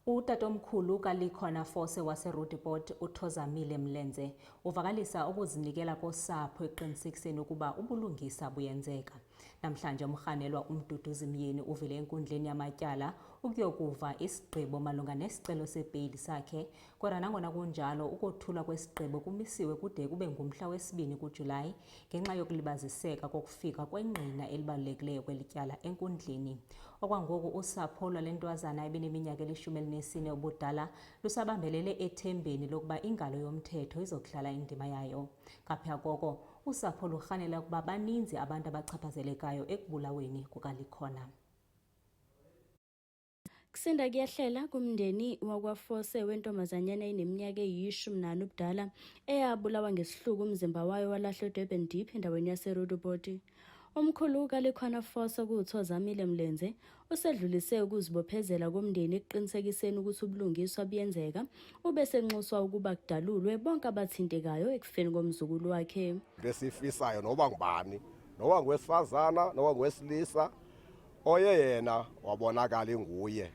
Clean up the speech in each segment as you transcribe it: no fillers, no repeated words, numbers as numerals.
Utatomkhulu kaLikhona Fose waseRoodepoort uThozamile Mlenze uvakalisa ukuzinikela kosapho ekuqinisekiseni ukuba ubulungisa buyenzeka. Namhlanje umrhanelwa uMduduzi Myeni uvele enkundleni yamatyala ukuyokuva isigqibo malunga nesicelo sebheyili sakhe. Kodwa nangona kunjalo, ukothulwa kwesigqibo kumisiwe kude kube ngumhla wesibini kuJulayi ngenxa yokulibaziseka kokufika kwengqina elibalulekileyo kweli tyala enkundleni. Okwangoku usapho lwale ntwazana ebineminyaka eli-14 ubudala lusabambelele ethembeni lokuba ingalo yomthetho izokudlala indima yayo. Ngapha koko, usapho lurhanela ukuba baninzi abantu abachaphazelekayo ekubulaweni kukaLikhona. Kusinda kuyehlela kumndeni wakwaFose wentombazanyana eneminyaka eyi-14 ubudala eyabulawa ngesihluku umzimba wayo walahlwa eDurban Deep endaweni yaseRoodepoort. Umkhulu kaLikhona Fose okuwuThozamile Mlenze usedlulise ukuzibophezela komndeni ekuqinisekiseni ukuthi ubulungiswa buyenzeka, ube senxuswa ukuba kudalulwe bonke abathintekayo ekufeni komzukulu wakhe. Into esiyifisayo noba ngubani, noba ngowesifazana, noba ngowesilisa, oye yena wabonakala inguye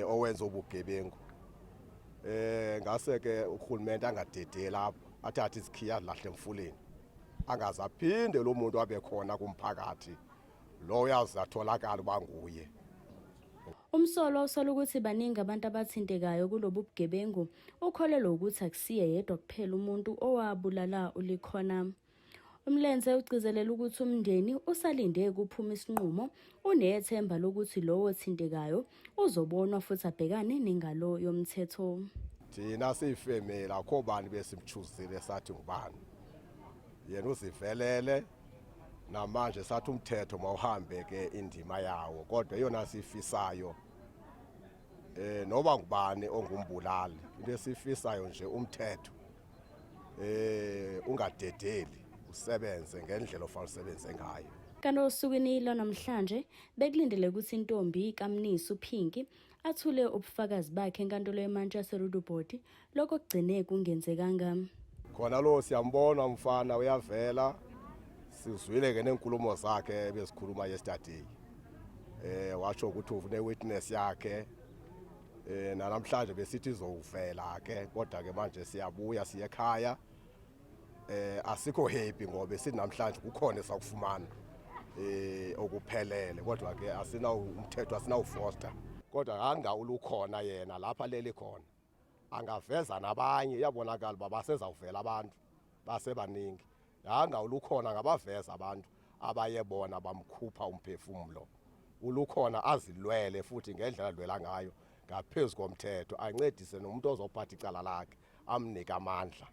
owenza ubugebengu, ngase ke urhulumente angadedeli apho, athathe izikhiya azilahle emfuleni, angaze aphinde lo muntu abe khona kumphakathi lo uyaze atholakala uba nguye. Umsolwa usola ukuthi baningi abantu abathintekayo kulobu bugebengu. Ukholelwa ukuthi akusiye yedwa kuphela umuntu owabulala uLikhona. Umlenze ugcizelela ukuthi umndeni usalinde kuphuma isinqumo, unethemba lokuthi lowo othintekayo uzobonwa futhi abhekane nengalo yomthetho. Thina siyifemeli, akho bani besimchuzile sathi ngubani. Yena uzivelele namanje, sathi umthetho mawuhambe ke indima yawo, kodwa eyona siyifisayo, noba ngubani ongumbulali, into esiyifisayo nje umthetho ungadedeli, usebenze ngendlela ofanele usebenze ngayo. Kanti osukwini lwanamhlanje bekulindele ukuthi intombi kaMnisi uPinky athule ubufakazi bakhe enkantolo yemantshi yaseRoodepoort, lokho kugcine kungenzekanga. Khona lo siyambona umfana uyavela, sizwile ke nenkulumo zakhe ebezikhuluma yesterday, washo ukuthi ufune witness yakhe. Namhlanje besithi izovela ke, kodwa ke manje siyabuya siye ekhaya, asikho happy ngoba sithi namhlanje kukhona esakufumana okuphelele, kodwa ke asina umthetho, asinawufosta, kodwa anga ulukhona yena lapha leli khona angaveza nabanye. Iyabonakala uba basezawuvela abantu basebaningi. Anga ulukhona ngabaveza abantu abaye bona bamkhupha umphefumlo. Ulukhona azilwele futhi ngendlela alwela ngayo ngaphezu komthetho, ancedise nomuntu ozophatha icala lakhe, amnike amandla.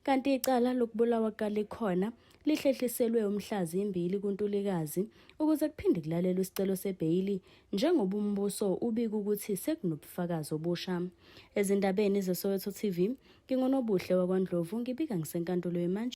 Kanti icala lokubulawa kukaLikhona lihlehliselwe umhla zi-2 kuNtulikazi ukuze kuphinde kulalelwe isicelo sebheyili njengoba umbuso ubika ukuthi sekunobufakazi obusha. Ezindabeni zeSoweto TV, nginguNobuhle wakwaNdlovu, ngibika ngisenkantolo yemantshi.